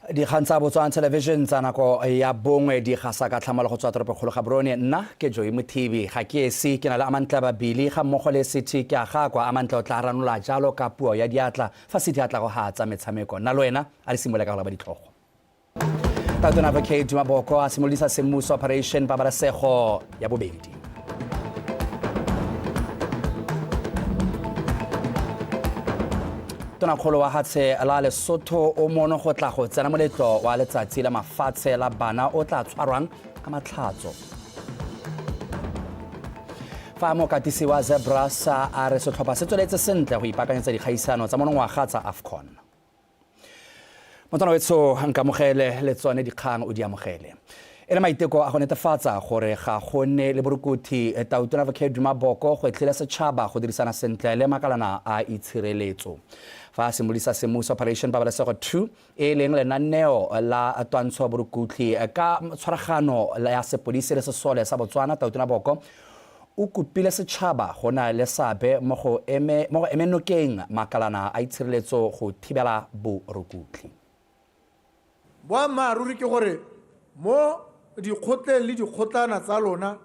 Dikgang tsa Botswana Television tsa nako ya bongwe di gasa ka tlhamalo go tswa toropokgolo Gaborone. Nna ke Joey Mothibi, ga ke esi, ke na le Amantle Babili ga mmogo le City ke a gakwa. Amantle o tla ranola jalo ka puo ya diatla fa City a tla go hatsa metshameko. Nna le wena a re simole ka go leba ditlhogo. Tautona Advocate Duma Boko a simolodisa semmuso Operation Pabalesego ya bobedi. Tonakgolo wa hatshe la Lesotho o mono go tla go tsena moletlo wa letsatsi la mafatshe la bana o tla tshwarwang ka matlhatso. Fa mokatisi wa Zebras a re setlhopha se tsweletse sentle go ipaakanyetsa dikgaisano tsa monongwaga tsa AFCON. Motswana wetsho nkamogele le tsone dikgang o di amogele. E le maiteko a go netefatsa gore ga go nne le borukuthi, Tautona Advocate Duma Boko gwetlhile setšhaba go dirisana sentle le makalana a itshireletso. Fa a simolodisa semmuso Operation Pabalesego 2 e leng lenaneo la twantsho borukutlhi ka tshwaragano ya sepodisi le sesole sa Botswana, Tautona Boko O kopile setšhaba go na le seabe mo go eme mo go eme nokeng makalana a itshireletso go thibela borukutlhi. Boammaaruri ke gore mo dikgotleng le dikgotlana tsa lona,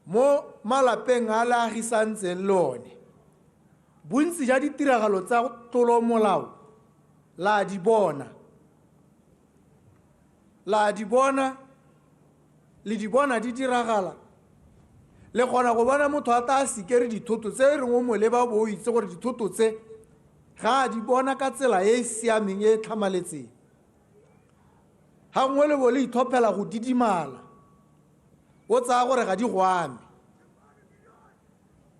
mo malapeng a le agisantseng le one, bontsi ja ditiragalo tsa tlolomolao la di bona. La di bona Le di bona di diragala. Le kgona go bona motho a tla sikere dithoto tse e reng o mo leba o bo o itse gore dithoto tse ga a di bona ka tsela e e siameng e e tlhamaletseng. Ga nngwe le bo le ithophela go didimala, o tsaya gore ga di go ame.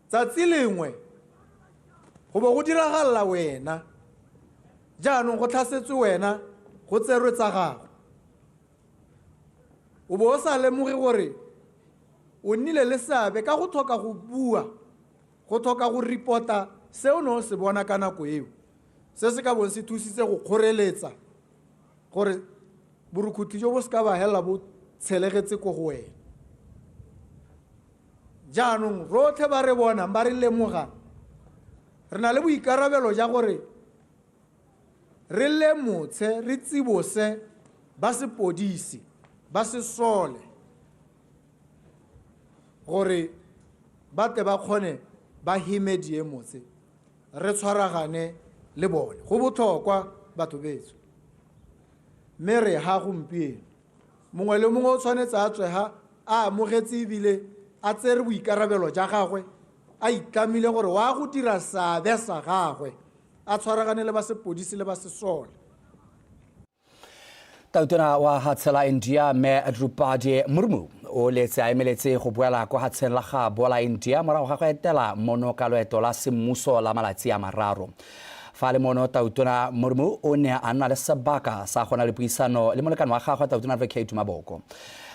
Tsatsi lengwe go bo go diragalela wena, jaanong go tlhasetswe wena, go tserwe tsa gago. O bo o sa lemoge gore o nnile le seabe ka go tlhoka go bua, go tlhoka go ripota se o ne o se bona ka nako eo, se se ka bong se thusitse go kgoreletsa gore borukhutlhi jo bo se ka ba helela bo tshelegetse ko go wena. Jaanong rotlhe ba re bonang, ba re lemogang, re na le boikarabelo ja gore Re lemotshe, re tsibose ba sepodisi, ba sesole gore ba tle ba kgone ba heme diemo tse, re tshwaragane le bone. Go botlhokwa batho betso. Mme re ha gompieno. Mongwe le mongwe o tshwanetse a tswe ha a amogetse ebile a tsere boikarabelo ja gagwe, a itlamile gore wa go dira seabe sa gagwe. a tshwaragane le ba sepodisi le ba sesole. Tautona wa hatshe la India Mme Droupadi Murmu o letse a emeletse go boela kwa hatsheng la gaabo la India morago ga go etela mono ka loeto la semmuso la malatsi a mararo. Fa le mono Tautona Murmu o ne a nna le sebaka sa go na le puisano le molekane wa gagwe Tautona Advocate Maboko.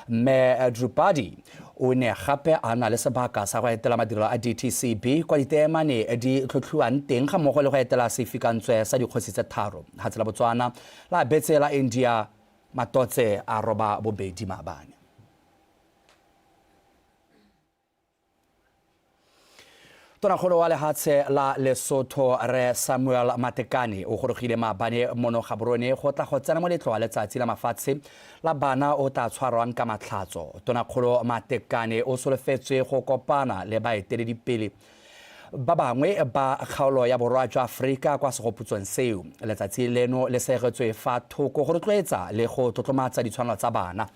Mme Droupadi O ne gape a na le sebaka sa go etela madirelo a DTCB kwa diteemane di tlhotlhiwang teng ga mmogo le go etela sefikantswe sa dikgosi tse tharo. Lehatshe la Botswana la abetse la India matotse a roba bobedi maabane. Tonakgolo wa lehatshe la Lesotho Rre Samuel Matekane o gorogile maabane mono Gaborone go tla go tsena moletlo wa letsatsi la mafatshe la bana o tla tshwarwang ka Matlhatso. Tonakgolo Matekane o solofetswe go kopana le baeteledipele ba bangwe ba kgaolo ya borwa jwa Afrika kwa segopotsong seo. Letsatsi leno le segetswe fa thoko go rotloetsa le go tlotlomatsa ditshwanelo tsa bana.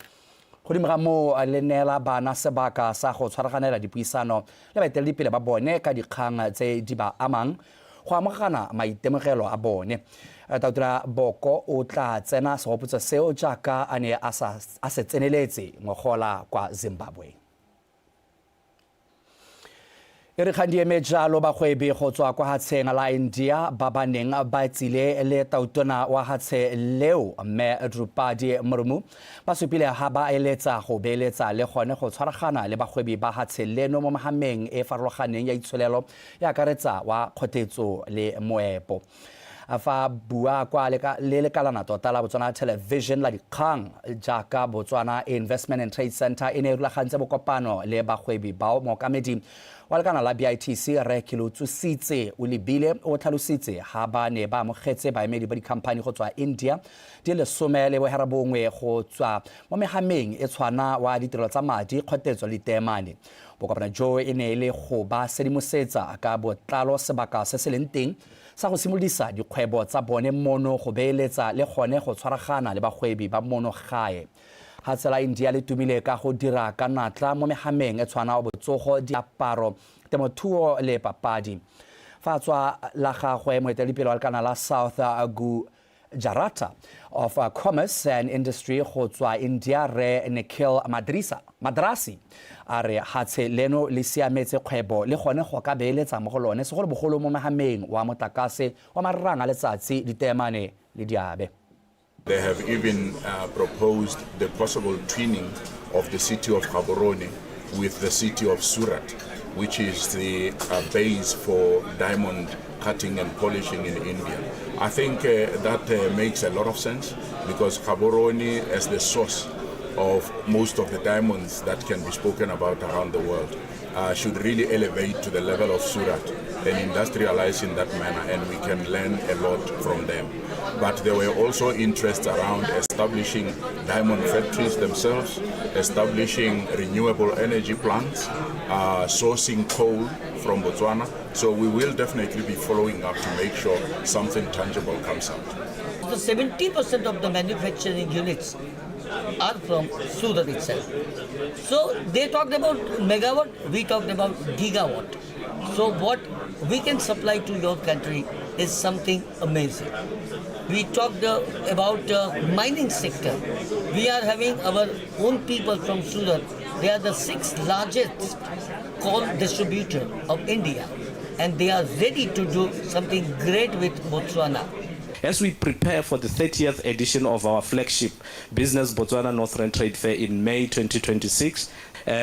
Godimo ga moo, le neela bana sebaka sa go tshwaraganela dipuisano le baeteledipele ba bone ka dikgang tse di ba amang, go amogana maitemogelo a bone. Tautona Boko o tla tsena segopotso seo jaaka a ne a se tseneletse ngogola kwa Zimbabwe. E re kgang di eme jalo, bagwebi go tswa kwa hatsheng la India ba ba neng ba tsile le tautona wa hatshe leo Mme Drupadi Murmu ba supile ha ba eletsa go beeletsa le gone go tshwaragana le bagwebi ba hatshe leno mo mehameng e farologaneng ya itsholelo e akaretsa wa kgothetso le moepo. Fa bua kwa le lekalana tota la Botswana Television la dikgang jaaka Botswana Investment and Trade Centre e ne e rulagantse bokopano le bagwebi bao mookamedi wa lekana la BITC Rre Kelotsositse Olebile o tlhalositse ha ba ne ba amogetse baemedi ba dikhamphani go tswa India di le 19 go tswa mo mehameng e tshwana wa ditirelo tsa madi, kgotetso le diteemane. Bokopano jo e ne e le go ba sedimosetsa ka botlalo sebaka se se leng teng sa go simolodisa dikgwebo tsa bone mono go beeletsa le gone go tshwaragana le bagwebi ba mono gae. Hatshe la India le tumile ka go dira ka natla mo mehameng e tshwana wa botsogo, diaparo, temothuo le papadi. Fa a tswa la gagwe, moeteledipele wa lekana la South Gujarat of Commerce and Industry go tswa India Rre Nikhil Madrisa, Madrasi a re hatshe leno le siametse kgwebo le gone go ka beeletsa mo go lone segolobogolo mo mehameng wa motlakase wa marang a letsatsi, diteemane le diabe. They have even uh, proposed the possible twinning of the city of Gaborone with the city of Surat, which is the uh, base for diamond cutting and polishing in India. I think uh, that uh, makes a lot of sense because Gaborone as the source of most of the diamonds that can be spoken about around the world uh, should really elevate to the level of Surat and industrialize in that manner, and we can learn a lot from them. But there were also interests around establishing diamond factories themselves, establishing renewable energy plants, sourcing coal from Botswana. So we will definitely be following up to make sure something tangible comes out. The 70% of the manufacturing units are from Surat itself. So they talked about megawatt, we talked about gigawatt. So what we can supply to your country is something amazing. We talked about mining sector. We are having our own people from Surat. They are the 6th largest coal distributor of India, and they are ready to do something great with Botswana. As we prepare for the 30th edition of our flagship Business Botswana Northern Trade Fair in May 2026,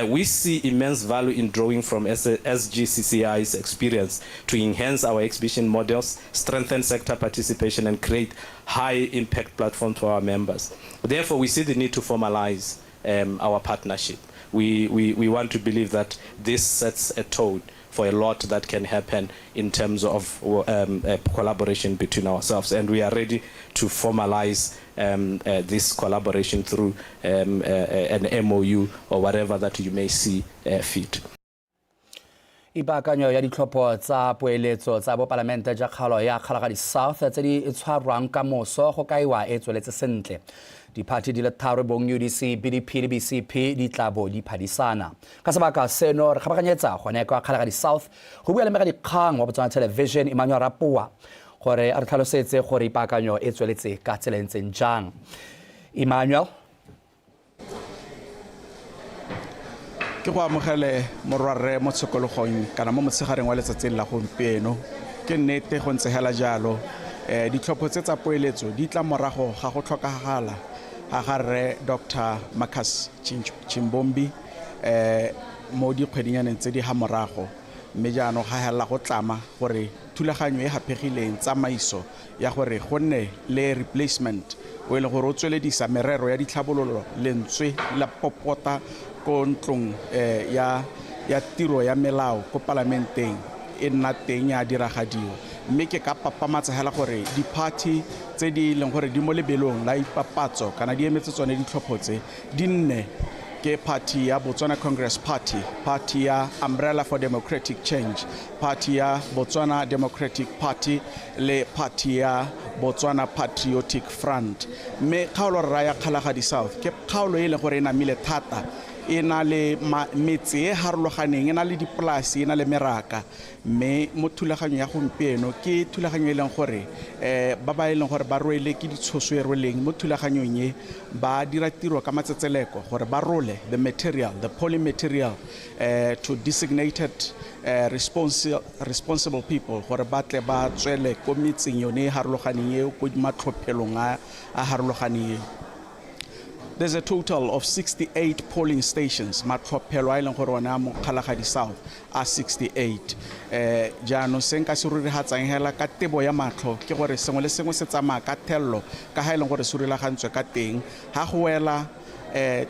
we see immense value in drawing from SGCCI's experience to enhance our exhibition models, strengthen sector participation, and create high-impact platforms for our members. Therefore, we see the need to formalize our partnership. We want to believe that this sets a tone for a lot that can happen in terms of collaboration between ourselves, and we are ready to formalize this collaboration through an MOU or whatever that you may see fit. Ipaakanyo ya ditlhopho tsa poeletso tsa bopalamente ja kgaolo ya Kgalagadi South tse di tshwarwang ka moso go kaiwa e tsweletse sentle. Diphathi di le tharo bong UDC, BDP le BCP di tla bo di phadisana. Ka sebaka seno re kgabaganyetsa gone kwa Kgalagadi South go bua le mmegadikgang wa Botswana Television Emmanuel Rapoa gore a re tlhalosetse gore ipaakanyo e tsweletse ka tsela e ntseng jang. Emmanuel. Ke go amogele morwarre mo tshokologong kana mo motshegareng wa letsatsing la gompieno. Ke nnete go ntse hela jalo. Ditlhopho tse tsa poeletso di tla morago ga go tlhokagala ga ga rre Doctor Marcus Chimbombi mo dikgwedinyaneng tse di ga morago. Mme jaanong ga helela go tlama gore thulaganyo e haphegileng tsamaiso ya gore go nne le replacement o e leng gore o tsweledisa merero ya ditlhabololo lentswe la popota ko ntlong ya tiro ya melao ko palamenteng e nna teng ya diragadiwa. Mme ke ka papamatsa hela gore di-party tse di leng gore di mo lebelong la ipapatso kana di emetse tsone ditlhopho tse di nne ke party ya Botswana Congress Party, party ya Umbrella for Democratic Change, party ya Botswana Democratic Party le party ya Botswana Patriotic Front. Mme kgaolo rra ya Kgalagadi South ke kgaolo e leng gore e namile thata, e na le metse e harologaneng, e na le dipolasi, e na le meraka. Mme mo thulaganyong ya gompieno ke thulaganyo e leng gore ba ba e leng gore ba rwele ke ditshoso e rweleng mo thulaganyong e ba dira tiro ka matsetseleko gore ba role the material, the polling material to designated responsible people gore ba tle ba tswele ko metseng yone e harologaneng eo, ko matlhophelong a harologaneng eo. There's a total of 68 polling stations, matlhophelo a e leng gore one a mo Kgalagadi South a 68. Jaanong se nka se rurigatsang hela ka tebo ya matlho ke gore sengwe le sengwe se tsamaya ka thello ka ga e leng gore se rulagantswe ka teng. Ha go wela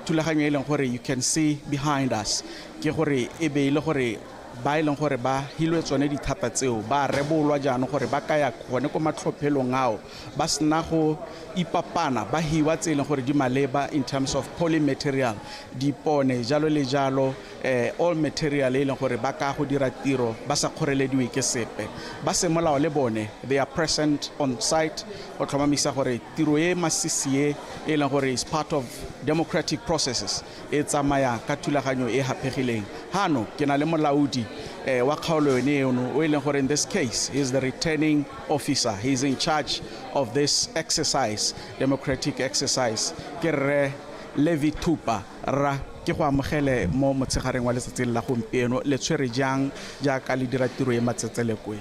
thulaganyo e leng gore you can see behind us ke gore e be e le gore ba e leng gore ba hilwe tsone dithata tseo ba rebolwa jaanong gore ba ka ya gone ko matlhophelong ao ba sena go ipapana ba hiwa tse e leng gore di maleba in terms of polling material dipone jalo le jalo eh, all material e leng gore ba ka go dira tiro ba sa kgorelediwe ke sepe. Ba semolao le bone they are present on site go tlhomamisa gore tiro e masisi e e leng gore is part of democratic processes e tsamaya ka thulaganyo e haphegileng. Hano ke na le molaodi eh, wa kgaolo yone eno o e leng gore in this case he is the returning officer, he is in charge of this exercise, democratic exercise, ke rre Levi Thupa. Rra, ke go amogele mo motshegareng wa letsatsing la gompieno. Le tshwere jang jaaka le dira tiro e matsetseleko e?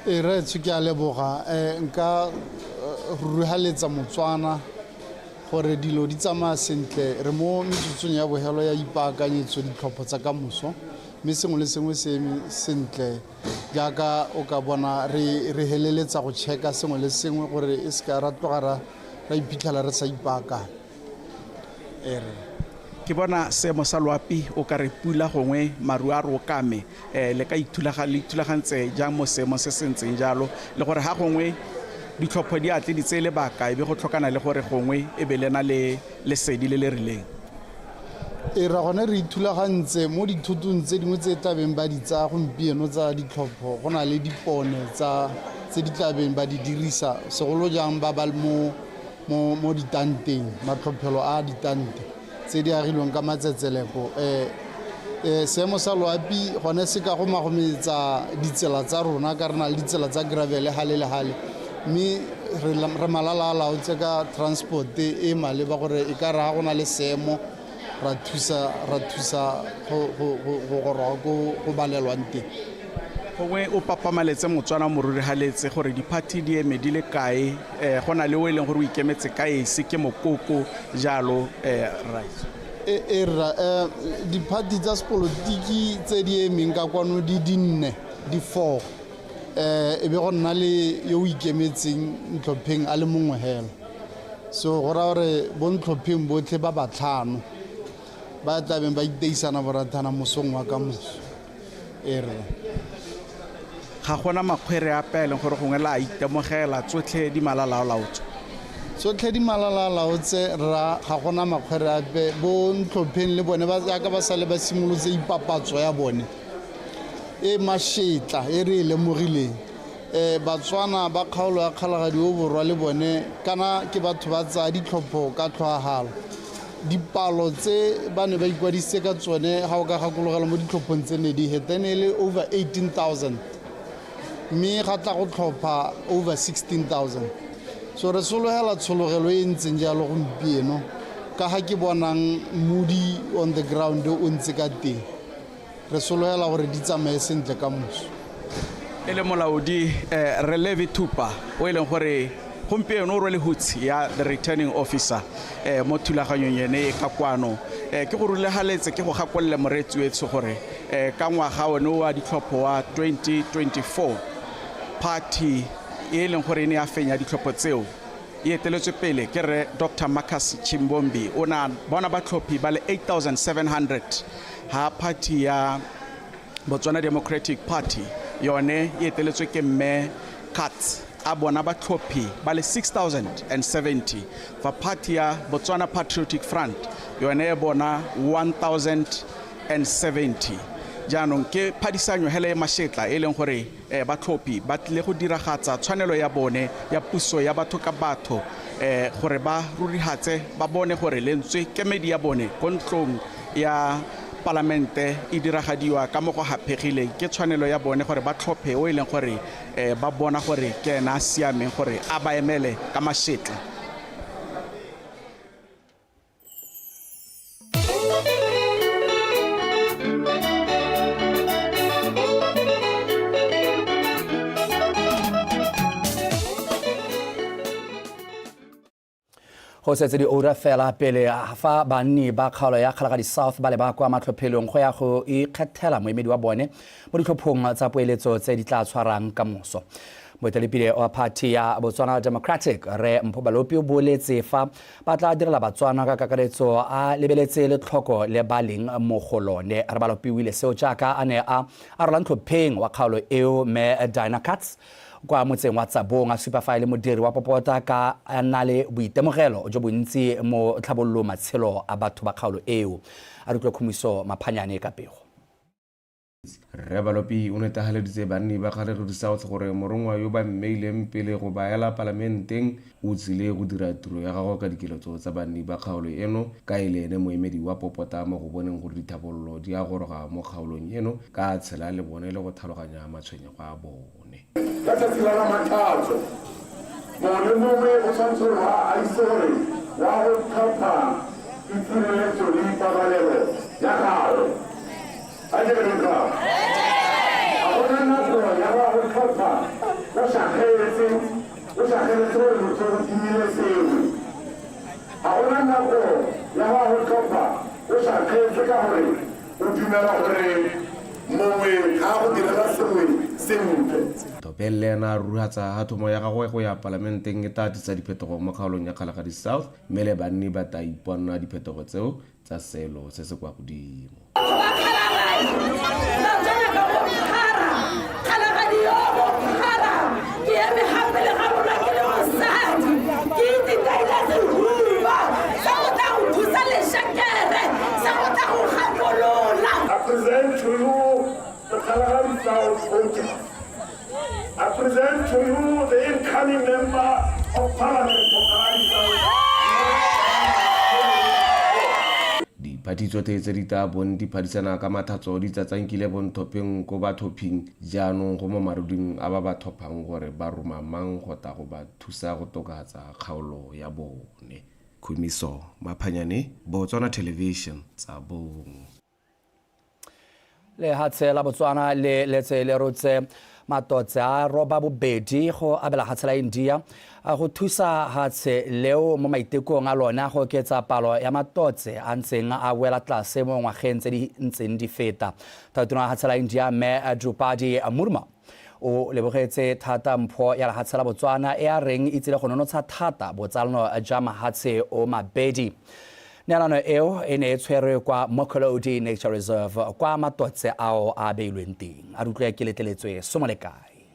Ee, rraetsho ke a leboga. Um nka rurihaletsa Motswana gore dilo di tsamaya sentle. Re mo metsotsong ya bogelo ya ipaakanyetso ditlhopho tsa kamoso, mme sengwe le sengwe se eme sentle jaaka o ka bona re re heleletsa go checka sengwe le sengwe gore e seka ra tloga ra ra iphitlhela re sa ipaakanya. E re. Ke bona seemo sa loapi o ka re pula gongwe maru a re okame um le ka le ithulagantse jang mo seemong se se ntseng jalo le gore ga gongwe ditlhopho di atle di tseye lebaka e be go tlhokana le gore gongwe e be le na le lesedi le le rileng. E ra gone re ithulagantse mo dithotong tse dingwe tse tlabeng ba di tsaya gompieno tsa ditlhopho go na le dipone tsa tse di tlabeng ba di dirisa segolo jang ba ba mo mo mo ditanteng matlhophelo a ditante tse di agilweng ka matsetseleko um um seemo sa loapi gone se ka go magometsa ditsela tsa rona ka re na le ditsela tsa gravel gale le gale mme re malala a laotse ka transport e maleba gore e ka re ga go na le seemo ra thusa ra thusa go go go goroga ko go balelwang teng. Gongwe o papamaletse Motswana o mo rurihaletse gore diphathi di eme di le kae um go na le o e leng gore o ikemetse ka esi ke mokoko jalo um rraetsho. E, e rra um diphathi tsa sepolotiki tse di emeng ka kwano di dinne di four um e be go nna le yo o ikemetseng ntlhopheng a le mongwe hela. So go raya gore bontlhopheng botlhe ba batlhano ba tlabeng ba iteisana borathana mosong wa ka moso. E re. Ga gona makgwere ape a e leng gore gongwe la a itemogela, tsotlhe di malalaalaotse. Tsotlhe di malalaalaotse rra, ga gona makgwere ape. Bo ntlhopheng le bone ba jaaka ba sale ba simolotse ipapatso ya bone e mashetla e re e lemogileng. Um Batswana ba kgaolo ya Kgalagadi o Borwa le bone kana ke batho ba tsaya ditlhopho ka tlhoahalo. Dipalo tse ba ne ba ikwadisitse ka tsone ga o ka gakologela mo ditlhophong tse ne di heta e ne e le over 18,000 mme ga tla go tlhopha over 16,000. So re sologela tshologelo e e ntseng jalo gompieno ka ga ke bonang moody on the ground o ntse ka teng. Re sologela gore di tsamaye sentle ka moso. E le molaodi eh, Rre Levi Thupa o e leng gore gompieno o rwele hutshe ya the returning officer eh, mo thulaganyong ene e ka kwano eh, ke go rulegaletse ke go gakolole moreetsi wetsho gore eh, ka ngwaga one wa ditlhopho wa 2024 party e e leng gore e ne ya fenya ditlhopho tseo e eteletswe pele ke rre Dr Marcus Chimbombi o ne a bona batlhophi ba le 8700 ha party ya Botswana Democratic Party yone e eteletswe ke mme Katz a bona batlhophi ba le 6070 fa party ya Botswana Patriotic Front yone e bona 1070 jaanong ke phadisanyo hele e mashetla e leng gore eh, batlhophi ba tlile go diragatsa tshwanelo ya bone ya puso ya batho ka batho eh, gore ba rurihatse ba bone gore lentswe kemedi ya bone ko ntlong ya palamente e diragadiwa ka mo go haphegileng. Ke tshwanelo ya bone gore ba tlhophe o e leng gore eh, ba bona gore ke ena a siameng gore a ba emele ka mashetla. Go setse dioura fela pele fa banni ba kgaolo ya Kgalagadi South ba leba kwa matlhophelong go ya go ikgethela moemedi wa bone mo ditlhophong tsa poeletso tse di tla tshwarang ka moso. Moeteledipele wa phathi ya Botswana Democratic, Rre Mpho Balopi o boletse fa ba tla direla Batswana ka kakaretso a lebeletse letlhoko le ba leng mo go lone. Rre Balopi o ile seo jaaka a ne a arola ntlhopheng wa kgaolo eo Mme Dinah Katz kwa motseng wa Tsabong a supa fa e le modiri wa popota ka a na le boitemogelo jo bontsi mo tlhabololong matshelo a batho ba kgaolo eo. A re utlwe Khumiso Maphanyane ka pego. Rre Balopi o netahaleditse banni ba Kgalagadi South gore morongwa yo ba mmeileng pele go ba ela palamenteng o tsile go dira tiro ya gagwe ka dikeletso tsa banni ba kgaolo eno ka e le ene moemedi wa popota mo go boneng gore dithabololo di a goroga mo kgaolong eno ka a tshela le bone le go tlhaloganya matshwenyego a bone. Ka tsatsi la Lamatlhatso, mongwe le mongwe o tshwanetse gore a itse gore wa go tlhopha itshireletso le ipabalelo ya gagwe. A ke re ka ga gona nako ya wa go tlhopha o šakgetse, o šakgeletse gore motho o timile sengwe. Ga gona nako ya wa go tlhopha o šakgetse ka gore O dumela gore mongwe ga a go direla sengwe sentle. Topeng le ena a rurihatsa ha thomo ya gagwe go ya palamenteng e tla tlisa diphetogo mo kgaolong ya Kgalagadi South mme le banni ba tla iponna diphetogo tseo tsa seelo se se kwa godimo. Batho ba Kgalagadi, Batswana ka bophara, Kgalagadi yo bophara, ke eme ga pele ga lona ke le mosadi, ke ititeile sehuba sa go tla go thusa lešekere, sa go tla go gakolola. I present to you the Kgalagadi South voters. I present to you the incoming member of parliament for Kgalagadi South. Diphathi tsothe tse di tla bong di phadisana ka mathatso di tsatsankile bonthopheng ko bathophing jaanong go mo maruding a ba ba thophang gore ba roma mang go tla go ba thusa go tokafatsa kgaolo ya bone. Khumiso Maphanyane, Botswana Television, Tsabong. Lehatshe la Botswana le letse le rotse matotse a roba bobedi go abela hatshe la India go thusa hatshe leo mo maitekong a lone a go oketsa palo ya matotse a ntseng a wela tlase mo ngwageng tse di ntseng di feta. Tautona wa hatshe la India Mme Draupadi Murmu O lebogetse thata mpho ya lehatshe la Botswana e a reng e tsile go nonotsha thata botsalano ja mahatshe o mabedi. Neelano eo e ne e tshwerwe kwa Mokolodi Nature Reserve kwa matotse ao a beilweng teng. A re utlwe ke letleletswe Somolekae.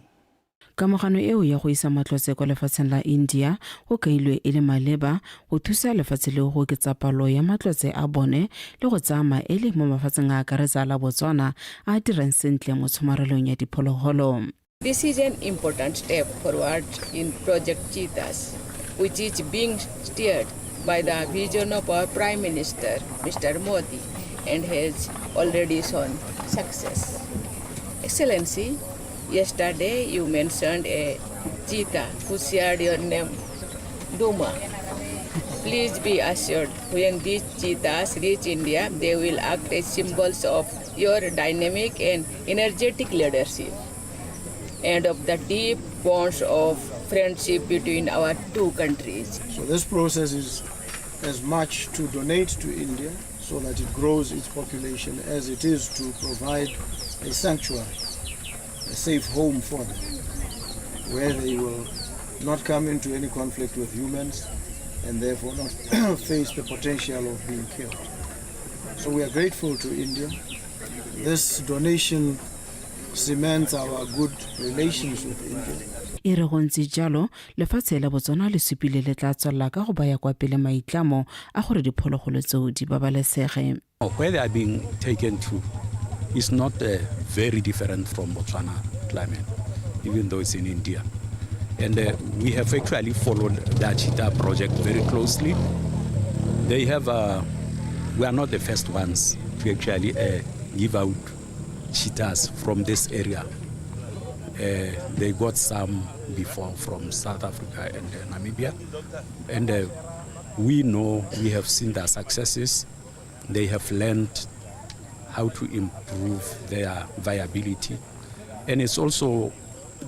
Kamogano eo ya go isa matlotse kwa lefatsheng la India go kailwe e le maleba go thusa lefatshe leo go oketsa palo ya matlotse a bone le go tsaya maele mo mafatsheng a akaretsa la Botswana a a dirang sentle mo tshomarelong ya diphologolo. This is an important step forward in Project Cheetahs, which is being steered by the vision of our Prime Minister, Mr. Modi, and has already shown success. Excellency, yesterday you mentioned a cheetah who shared your name, Duma. Please be assured, when these cheetahs reach India, they will act as symbols of your dynamic and energetic leadership and of the deep bonds of friendship between our two countries. So this process is as much to donate to India so that it grows its population as it is to provide a sanctuary, a safe home for them, where they will not come into any conflict with humans and therefore not face the potential of being killed. So we are grateful to India. This donation cements our good relations with India. E re go ntse jalo, lefatshe la Botswana le supile le tla tswelela ka go baya kwa pele maitlamo a gore diphologolo tseo di babalesege. Where they are being taken to is not uh, very different from Botswana climate, even though it's in India. And uh, we have actually followed the Cheetah project very closely. They have, uh, we are not the first ones to actually uh, give out cheetahs from this area. Uh, they got some before from South Africa and uh, Namibia. And uh, we know, we have seen their successes. They have learned how to improve their viability. And it's also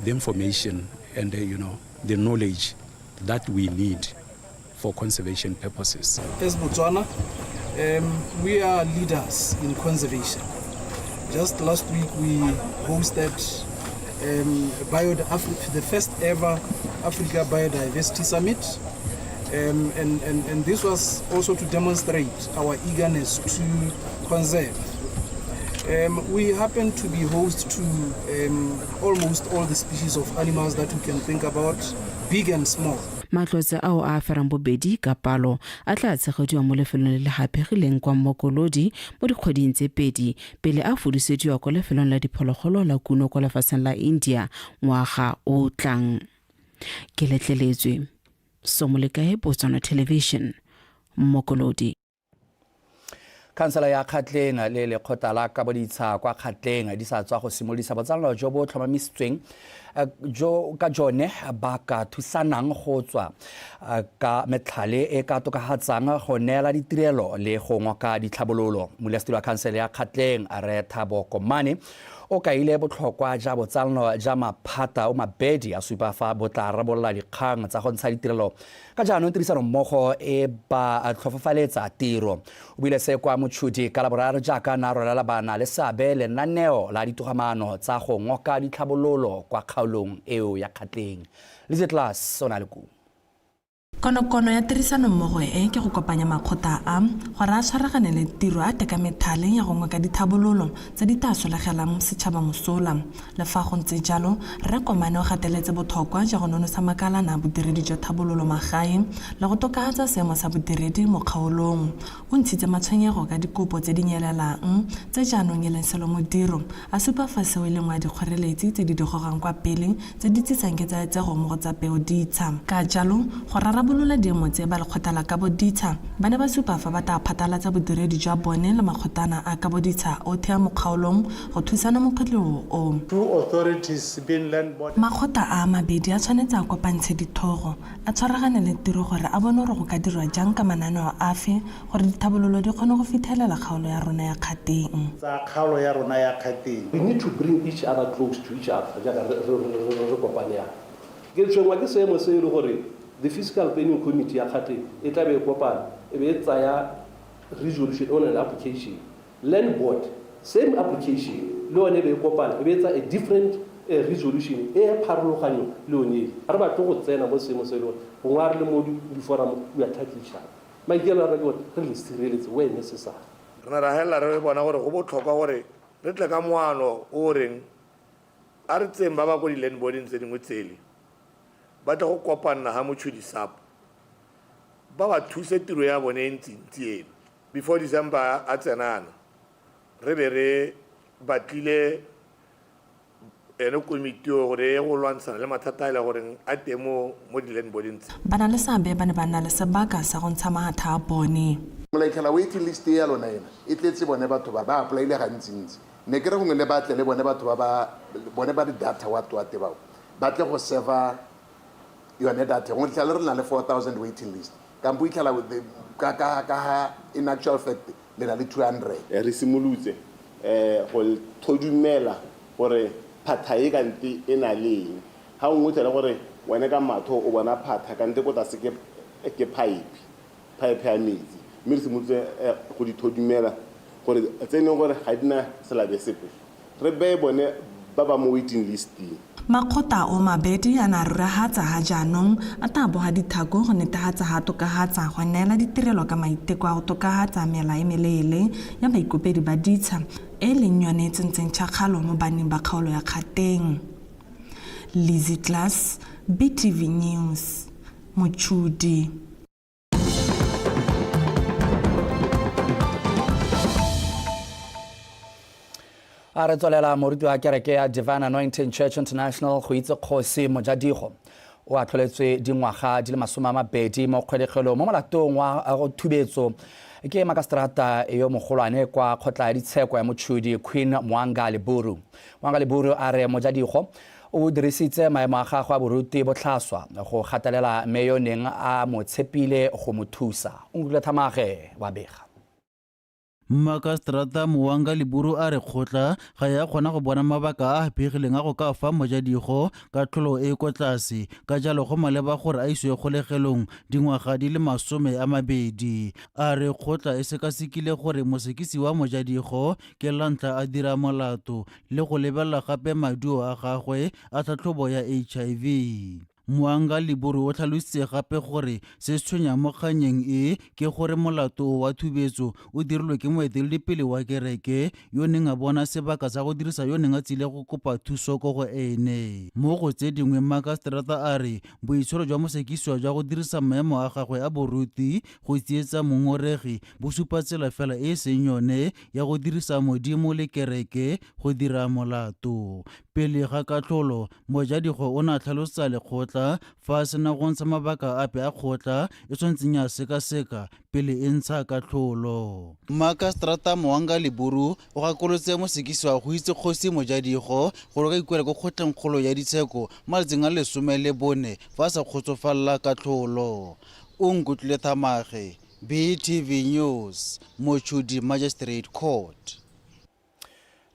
the information and, you know, the knowledge that we need for conservation purposes. As Botswana, um, we are leaders in conservation. Just last week we hosted um, bio, the first ever Africa Biodiversity Summit. Um, and, and, and this was also to demonstrate our eagerness to conserve. Um, we happen to be host to um, almost all the species of animals that you can think about, big and small. Matlotse ao a ferang bobedi ka palo a tla tshegediwa mo lefelong le le haphegileng kwa Mokolodi mo dikgweding tse pedi pele a fudusediwa kwa lefelong la diphologolo la Kuno kwa lefatsheng la India ngwaga o tlang. Ke letleletswe. Somolekae, Botswana Television, Mokolodi. Khansela ya Kgatleng le lekgotla la kaboditsha kwa Kgatleng di sa tswa go simolodisa botsalano jo bo tlhomamisitsweng eh, jo ka jone ba ka thusanang go tswa eh, ka metlhale e ka tokafatsang go neela ditirelo le go ngoka ditlhabololo. Modulasetilo wa khansele ya Kgatleng Rre Thabo Komane o kaile botlhokwa ja botsalano ja maphata o mabedi a supa fa bo tla rarabolola dikgang tsa go ntsha ditirelo Ka jaanong tirisanommogo e ba tlhofofaletsa tiro. O buile se kwa Mochudi ka Laboraro jaaka na rolela bana le seabe lenaneo la ditogamaano tsa go ngoka ditlhabololo kwa kgaolong eo ya Kgatleng. Lizzy Klaas o na le kumo. Konokono ya tirisanommogo e ke go kopanya makgotla a gore a tshwaraganele tiro a teka methale ya go ngoka dithabololo tse di tla solegelang setšhaba mosola. Le fa go ntse jalo, Rre Komane o gateletse bothokwa jwa go nonotsha makalana a bodiredi jwa thabololo magae le go tokahatsa seemo sa bodiredi mo kgaolong. O ntshitse matshwenyego ka dikopo tse di nyelelang tse jaanong e leng selomodiro, a supa fa seo e le nngwe ya dikgoreletsi tse di di gogang kwa pele tse di tsisang ketsaetsego mo go tsa peo ditsha. Ka jalo, go rarabolola diemo tse ba lekgotla la kabo ditsha ba ne ba supa fa ba tla phatalatsa bodiredi jwa bone le makgotlana a kabo ditsha othe a mo kgaolong go thusana mo kgwetlhong o. Makgotla a a mabedi a tshwanetse a kopantshe dithogo, a tshwaragane le tiro gore a bone gore go ka dirwa jang ka mananeo afe gore dithabololo di kgone go fithelela kgaolo ya rona ya Kgateng. Tsa kgaolo ya rona ya Kgateng. We need to bring each other close to each other jaaka re kopane yana. Ke tshwenngwa ke seemo se e le gore the Fiscal Planning Committee ya Kgatleng e tla be e kopana e be e tsaya resolution on an application. Land Board same application le yone e be e kopana e be e tsaya a different resolution e ya pharologanyo le yone ele. Ga re batle go tsena mo seemo se e le gore gongwe ga re le mo di-forum we attack each other. Maikaelelo a rona ke gore re le sireletse where necessary. Re ne ra helela re bona gore go botlhokwa gore re tle ka moano o o reng a re tseng ba ba ko di-land boarding tse dingwe tsele ba tle go kopanna ga Mochudi SAP ba ba thuse tiro ya bone e ntsintsi eno. Before December a tsenana re be re batlile ene komiti eo gore e go lwantshana le mathata a e le goreng a teng mo mo di-land boarding tse. Banaleseabe ba ne ba nna le sebaka sa go ntsha mahatha a bone. Molatlhela waiting list e ya lona ena e tletse bone batho ba ba apply-ile gantsintsi. Ne ke re gongwe le batle le bone batho ba ba bone ba di-data what what bao ba tle go server yone data gongwe fitlhela re na le 4000 waiting list kampo itlhela ka ka ka in actual fact le na le 200. Re simolotse go thodumela gore phatha e kante e na le eng. Ga nngwe o tlhele gore wene ka matho o bona phatha kante ko tlase ke ke pipe, pipe ya metsi. Mme re simolotse go di thodumela gore tse e leng gore ga di na selabe sepe re beye bone ba ba mo waiting list-ing. Makgotla o mabedi a ne a ruragatsa ha jaanong a tla boga dithako go netehatsa ha tokahatsa go neela ditirelo ka maiteko a go tokahatsa mela e meleele ya baikopedi ba ditsha e e leng yone e tsentseng tšhakgalo mo banning ba kgaolo ya Kgateng. Lizzy Klaas, BTV News, Mochudi. A re tswelela moruti wa kereke ya Divine Anointing Church International go itse kgosi Mojadigo o atlholetswe dingwaga di le 20 mo kgwelegelo mo molatong wa go thubetso ke makaseterata yo mogolwane kwa kgotla ya ditsheko ya Mochudi Queen Mwanga Leburu. Mwanga Leburu a re Mojadigo O dirisitse maemo a gagwe a boruti botlhaswa go gatelela mme yo neng a mo tshepile go mo thusa. Onkutlwile Thamage wa bega. Mmakaseterata Muwanga Leburu a re kgotla ga ya kgona go bona mabaka a a phegileng a go ka fa Mojadigo katlholo e e ko tlase, ka jalo go maleba gore a isiwe kgolegelong dingwaga di le 20. A re kgotla e sekasekile gore mosekisiwa Mojadigo ke lantlha a dira molato le go lebelela gape maduo a gagwe a tlhatlhobo ya HIV. Muanga Liburu o tlhalositse gape gore se se tshwenyang mo kgannyeng e ke gore molato o wa thubetso o dirilwe ke moeteledipele wa kereke yo neng a bona sebaka sa go dirisa yo neng a tsile go kopa thuso ko go ene. Mo go tse dingwe Mmakaseterata a re boitsholo jwa mosekisiwa jwa go dirisa maemo a gagwe a boruti go tsietsa mongoregi bo supa tsela fela e e seng yone ya go dirisa Modimo le kereke go dira molato. Pele ga katlholo, Mojadigo o ne a tlhalosetsa lekgotla fa a sena go ntsha mabaka ape a kgotla e tshwanetseng ya sekaseka pele e ntsha katlholo. Mmakaseterata Mwanga Leburu o gakolotse mosekisiwa go itse Kgosi Mojadigo gore o ka ikuela ko kgotleng kgolo ya ditsheko mo malatsing a le 14 fa a sa kgotsofalela katlholo. Onkutlwile Thamage, BTV News, Mochudi Magistrate Court.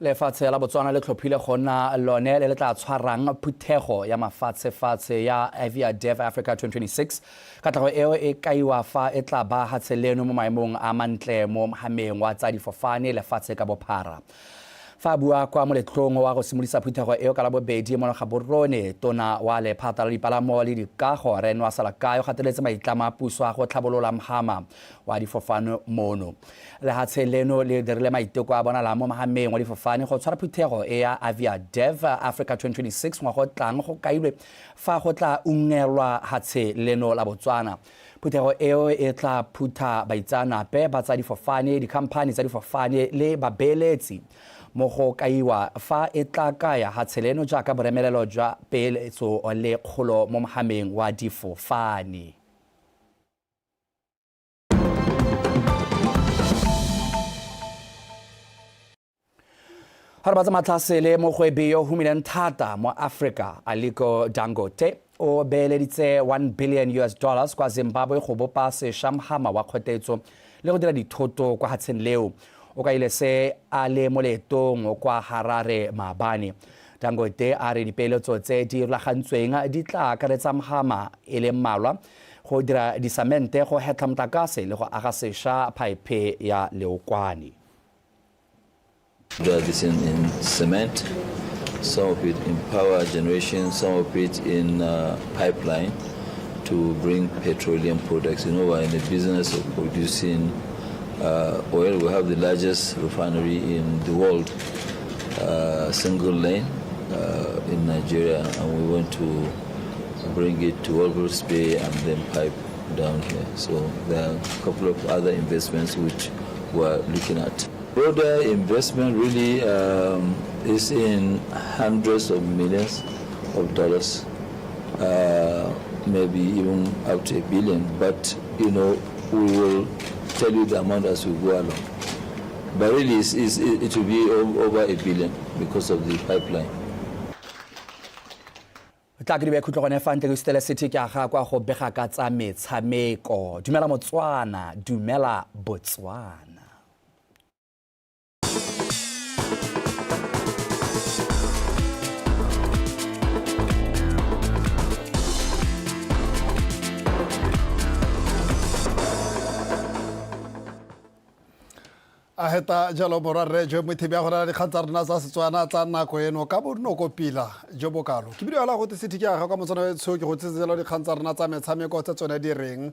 Lefatshe la Botswana le tlhophile go nna lone le le tla tshwarang phuthego ya mafatshefatshe ya Aviadev Africa 2026. Katlego eo e kaiwa fa e tla ba hatshe leno mo maemong a mantle mo mhameng wa tsa difofane lefatshe ka bophara. Fa a bua kwa moletlong wa go simolodisa phuthego eo ka Labobedi mono Gaborone, tona wa lephata la dipalamo le dikago Rre Noah Salakae o gateletse maitlamo a puso a go tlhabolola mhama wa difofane mono. Lehatshe leno le dirile maiteko a bonalang mo mahameng wa difofane go tshwara phuthego e ya Aviadev Africa 2026 ngwaga o tlang go kailwe fa go tla ungelwa hatshe leno la Botswana. Phuthego eo e tla phutha baitseanape ba tsa difofane, dikhamphani tsa difofane le babeeletsi mo go kaiwa fa e tla kaya hatshe leno jaaka boremelelo jwa peeletso le kgolo mo mohameng wa difofane. Ga re batsa matlhasele mogwebi yo humileng thata mo Africa Aliko Dangote o beeleditse 1 billion US dollars kwa Zimbabwe go bopa sesha mhama wa kgotetso le go dira dithoto kwa hatsheng leo. O kaile se a le mo leetong kwa Harare maabane. Dangote a re dipeeletso tse di rulagantsweng di tla akaretsa mhama e le mmalwa go dira disamente, go hetlha motlakase le go aga sesha phaephe ya leokwane. This in, in cement, some of it in power generation, some of it in uh, pipeline to bring petroleum products. You know, we're in the business of producing uh, oil. We have the largest refinery in the world, uh, single lane uh, in Nigeria, and we want to bring it to Walvis Bay and then pipe down here. So there are a couple of other investments which we're looking at. Broader investment really um, is in hundreds of millions of dollars, uh, maybe even up to a billion. But you know, we will tell you the amount as we go along. But really, it's, it's, it will be over a billion because of the pipeline. Tla ke di khutlo gone fa ntle ke sutele city ke aga kwa go bega ka tsa metshameko. Dumela Motswana, dumela Botswana. A heta jalo morwa rre jo mothebi a go rera dikgang tsa rona tsa Setswana tsa nako eno ka bonoko pila jo bokalo. Ke bidio la go te city ke aga kwa motswana wetsho ke go tsetse jalo dikgang tsa rona tsa metshameko tse tsone di reng.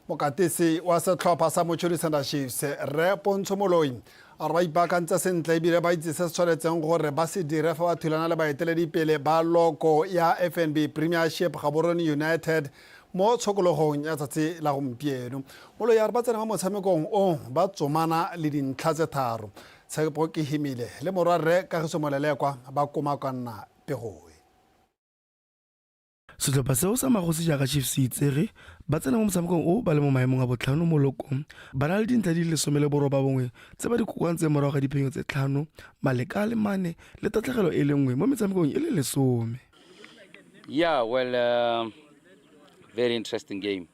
Mokatisi wa setlhopha sa Mochudi Sender Chiefs Rre Pontsho Moloi a re ba ipaakantse sentle ebile ba itse se se tshwanetseng gore ba se dire fa ba thulana le baeteledipele ba loko ya FNB Premiership Gaborone United Mo tshokologong ya tsatsi la gompieno, Moloi a re ba tsena mo motshamekong o ba tsomana le dintlha tse tharo. Tshepo Kehimile le morwarre Kagiso Molelekwa ba komakanna pego e. Setlhopha seo sa magosi jaaka Chiefs se itsege, ba tsena mo motshamekong o ba le mo maemong a botlhano mo lokong, ba na le dintlha di le 19 tse ba di kokoantseng morago ga diphenyo tse tlhano, maleka a le mane le tatlhegelo e le nngwe mo metshamekong e le lesome. Yeah, well, uh, very interesting game,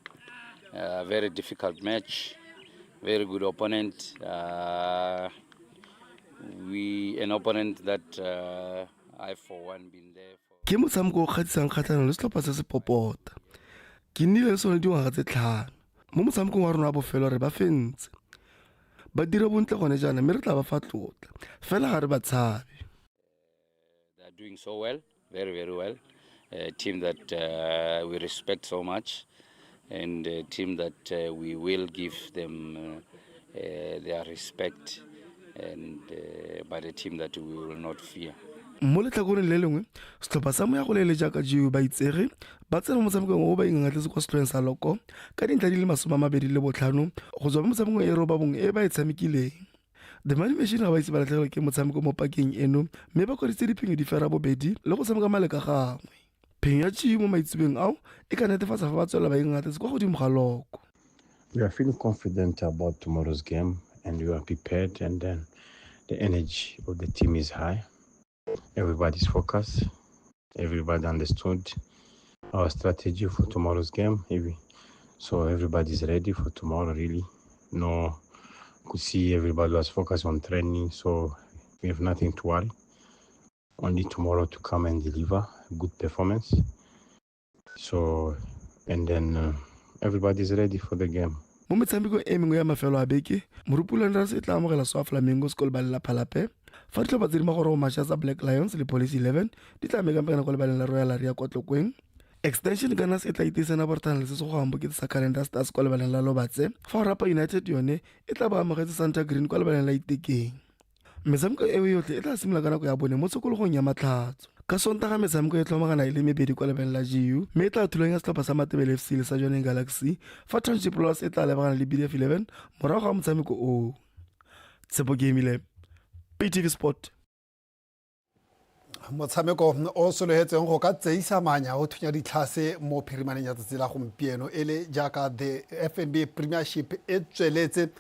uh, very difficult match. Very good opponent. Uh, we an opponent that uh, I for one been there for. Ke motshameko o kgatlhisang kgatlhanong le setlhopha se se popota. Ke nnile le sone dingwaga tse tlhano. Mo motshamekong wa rona wa bofelo re ba fentse. Ba dira bontle gone jaana mme re tla ba fa tlotla. Fela ga re ba tshabe. They are doing so well, very, very well. A team that uh, we respect so much and a team that uh, we will give them uh, uh, their respect and uh, but a team that we will not fear. Mo letlhakoreng le lengwe, setlhopha sa moya go lele jaaka GU ba itsege ba tsena mo motshamekong o ba ingangatletse kwa setlhoeng sa Loko ka dintlha di le 25 go tswa mo metshamekong e robabongwe e ba e tshamekileng. The Money Machine ga ba ise ba latlhegelwe ke motshameko mo pakeng eno mme ba kwadisitse diphenyo di fera bobedi le go tshameka maleka gangwe. Phenyo ya GU mo maitsebeng ao e ka netefatsa fa ba tswelela ba ingangatletse kwa godimo ga loko. We are feeling confident about tomorrow's game and we are prepared and then the energy of the team is high. Everybody's focused. Everybody understood our strategy for tomorrow's game. So everybody's ready for tomorrow, really. No, could see everybody was focused on training, so we have nothing to worry. Only tomorrow to come and deliver good performance. So, and then uh, everybody's ready for the game. Mo metshamekong e mengwe ya mafelo a beke, Morupu Landers e tla amogela Swa Flamingos ko lebaleng la Phalape, fa ditlhopha tse di magorogo mašwa tsa Black Lions le Police 11 di tla mekampekana kwa lebaleng la Royal Area kwa Tlokweng. Extension Gunners e tla iteisana borthana le se se gogang bokete sa Calendar Stars kwa lebaleng la Lobatse, fa Orapa United yone e tla bo amogetse Santa Green kwa lebaleng la Itekeng. Metshameko eo yotlhe e tla simolola ka nako ya bone mo tshokologong ya Matlhatso. Ka Sontaga metshameko e tlhomagana e le mebedi kwa lebaleng la GU mme e tla thulanya setlhopha sa Matebele FC le sa Jwaneng Galaxy fa Township Rollers e tla lebagana le BDF 11 morago ga motshameko oo. Tshepo Keemile, PTV Sport. Motshameko o sologetsweng go ka tseisa manya o thunya ditlhase mo phirimaneng ya tsatsi la gompieno e le jaaka the FNB Premiership e tsweletse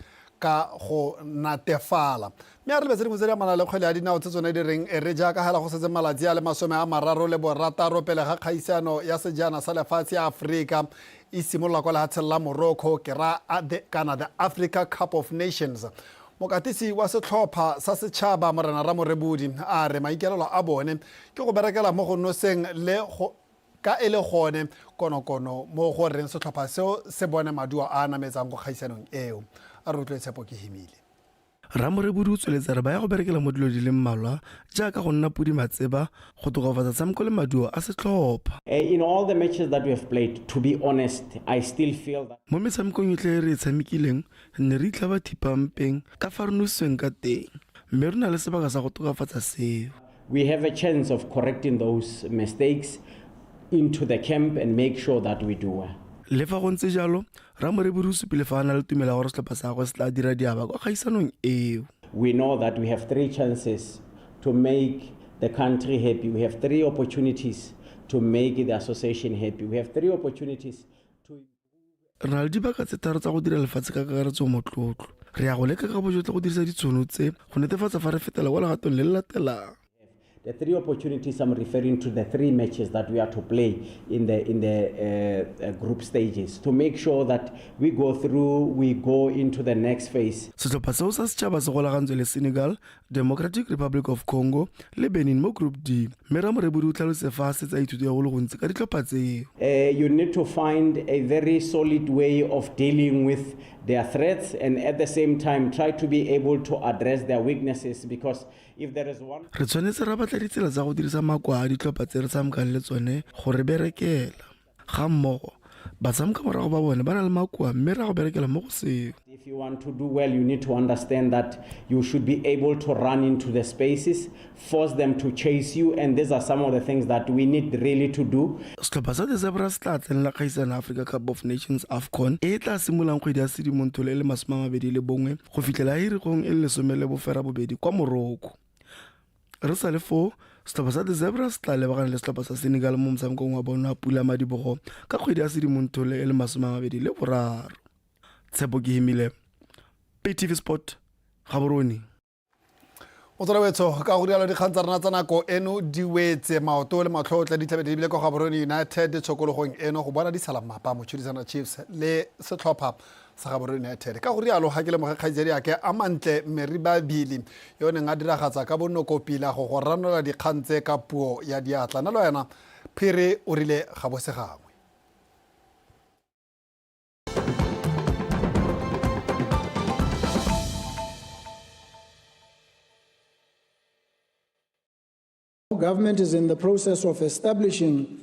ka go natefala. Mme a re lebetse dingwe tse di amanang le kgwele ya dinao tse tsone di reng e re jaaka hela go setse malatsi a le 36 pele ga kgaisano ya sejana sa lefatshe ya Aforika e simolola kwa lehatsheng la Morocco ke ra kana the Africa Cup of Nations. Mokatisi wa setlhopha sa setšhaba Morena Ramorebodi a re maikaelelo a bone ke go berekela mo go noseng le go ka e le gone konokono mo go reng setlhopha seo se bone maduo a a nametsang go kgaisanong eo. A re utlwe Tshepo Kehimile. Ramorebodi o tsweletse a re ba ya go berekela mo dilo di le mmalwa jaaka go nna podi matseba, go tokafatsa tshameko le maduo a setlhopha. In all the matches that we have played, to be honest, I still feel that. Mo metshamekong yotlhe e re e tshamekileng, re ne re itlhaba thipa mpeng ka fa re nositsweng ka teng, mme re na le sebaka sa go tokafatsa seo. We have a chance of correcting those mistakes into the camp and make sure that we do well. Le fa go ntse jalo, Ramorebodi o supile fa a na le tumelo ya gore setlhopha sa gagwe se tla dira diaba kwa kgaisanong eo. We know that we have three chances to make the country happy. We have three opportunities to make the association happy. We have three opportunities to Re na le dibaka tse tharo tsa go dira lefatshe ka kakaretso motlotlo. Re ya go leka ka bojotlhe go dirisa ditshono tse go netefatsa fa re fetela kwa legatong le le latelang. The three opportunities I'm referring to the three matches that we are to play in the in the uh, uh, group stages to make sure that we go through we go into the next phase. Setlhopha seo sa setšhaba se golagantswe le Senegal, Democratic Republic of Congo le Benin mo Group D mme Ramorebodi o tlhalositse fa a setse a ithutile go le gontsi ka ditlhopha tseo. Uh, you need to find a very solid way of dealing with their threats and at the same time try to be able to address their weaknesses because If there is one. Re tshwanetse ra batla ditsela tsa go dirisa makoa a ditlhopha tse re tshamekang le tsone go re berekela. Ga mmogo, batshameka morago ba bone ba na le makoa mme ra go berekela mo go seo. If you want to do well, you need to understand that you should be able to run into the spaces, force them to chase you, and these are some of the things that we need really to do. Setlhopha sa The Zebras se tla tsenela kgaisano ya Africa Cup of Nations, AFCON, e e tla simololang kgwedi ya Sedimonthole e le 21 go fitlhela Hirikgong e le 18 kwa Morocco. Re sa le foo, setlhopha sa The Zebras se tla lebagana le setlhopha sa Senegal mo motshamekong wa bone wa pula madibogo ka kgwedi ya Sedimonthole e le 23. Tshepo Kehimile, PTV Sport, Gaborone. Motswala wetsho ka go rialo dikgang tsa rona tsa nako eno di wetse maoto le matlho tla di tlabe di lebile kwa Gaborone United tshokologong eno go bona di sala mmapa Mochudisana Chiefs le setlhopha sa Gaborone United. Ka go rialo ga ke lemoge kgaitsedi ake a mantle Mary Babili yo o neng a diragatsa ka bonoko pila go go ranola dikgang tse ka puo ya diatla. Na le wena Phiri o rile ga bo se gangwe. Government is in the process of establishing